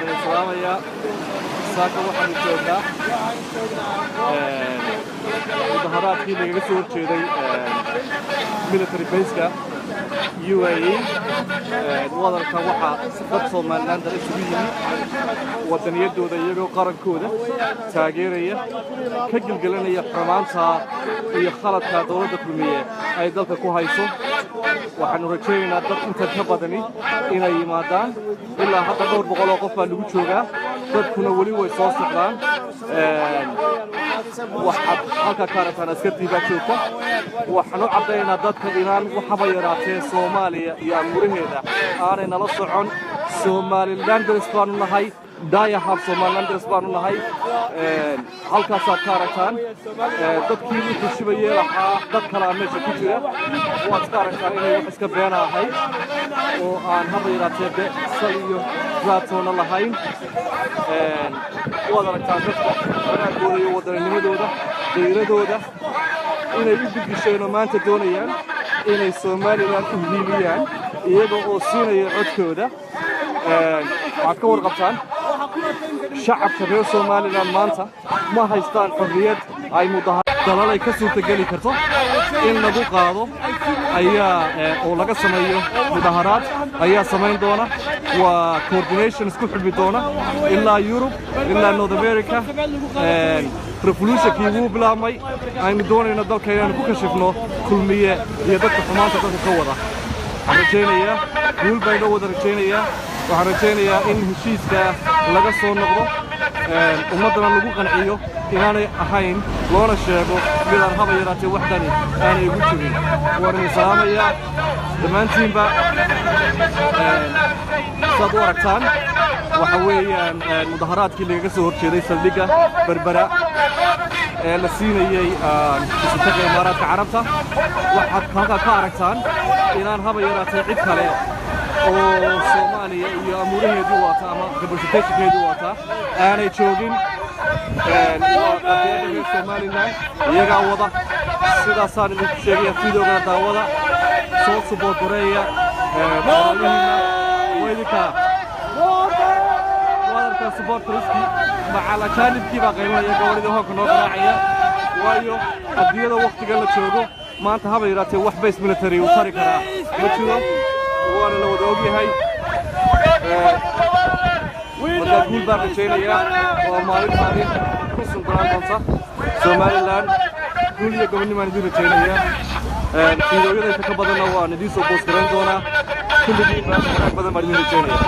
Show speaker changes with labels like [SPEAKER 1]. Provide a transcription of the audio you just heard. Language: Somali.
[SPEAKER 1] Waan idin salaamayaa. Saaka waxaanu joognaa mudaharaadkii lagaga soo horjeeday military base-ka UAE. Wadanka waxaa dad Somalilander isugu yimi wadaniyadooda, iyagoo qarankooda taageeraya, ka gelgelanaya xumaanta iyo khaladka dowladda Kulmiye ay dalka ku hayso. Waxaannu rajaynaynaa dad inta ka badani inay yimaadaan. Ilaa hadda dhowr boqol oo qof baa lagu joogaa, dadkuna weli way soo socdaan. Waxaad halka ka aragtaan askartii baa joogta. Waxaan u caddaynaynaa dadka inaan waxaba yaraatee Soomaaliya iyo amuuraheeda aanay nala socon. Somalilanders baanu nahay, die-hard Somalilanders baanu nahay. Halkaasaad ka aragtaan dadkii wuxuu shibayee lahaa, dad kalaa meesha ku jira. Waad iska aragtaan inay wax iska beena ahayd oo aan haba yaraatee be sal iyo raatoona lahayn. Waad aragtaan dadka wanaagooda iyo waddaninimadooda, dayradooda inay u gudgisheen oo maanta doonayaan inay Somaliland u hiiliyaan iyaga oo siinaya codkooda. Waxaad ka warqabtaan shacabka reer Somaliland maanta ma haystaan xorriyad ay dalalay ka suurtageli karto in lagu qaado ayaa oo laga sameeyo mudaharaad ayaa samayn doona. Waa coordination isku xidhmi doona ilaa Yurub ilaa North America. Revolutionkii wuu bilaabmay. Aynu doonayno dalka inaanu ku kashifno Kulmiye iyo dadka xumaanta dalka ka wada. Waxaan rajaynayaa guul baan inoo wada rajaynayaa. Waxaan rajaynayaa in heshiiska laga soo noqdo, ummaddana lagu qanciyo inaanay ahayn, loona sheego midaan haba yaraatee waxdani aanay ugu jirin. Waan idin salaamayaa dhammaantiinba. Saad u aragtaan waxa weeyaan mudaharaadkii lagaga soo horjeeday saldhigga Berbera ee la siinayey Isutaga Imaaraadka Carabta. Waxaad halkaa ka aragtaan inaan haba yaraatee cid kale oo Soomaaliya iyo amuuraheedii wata ama representationkeedii wata aanay joogin. Waa qadiyadda reer Somaliland, iyagaa wada. Sidaasaan idinku sheegaya. Videogana daawada, soo support gareeya walaalihiina. Waa idinka, waad arkaa supporterskii macal ajaanibkii baa qaylinaya, gawaridii hoonka noo garaacaya, waayo adduunyada wakhtigan la joogo maanta haba yaraatee wax base military uu tari karaa ma jiro, waana la wada ogyahay. Markaa guul baan rajaynayaa. Waa maalin taariikh ku sugnaan doonta Somaliland. Guul iyo gobonnimaan idin rajaynayaa. Fiidooyada inta ka badanna waan idiin soo post garayn doonaa. Kulligiinba wanaag badan baan idin rajaynaya.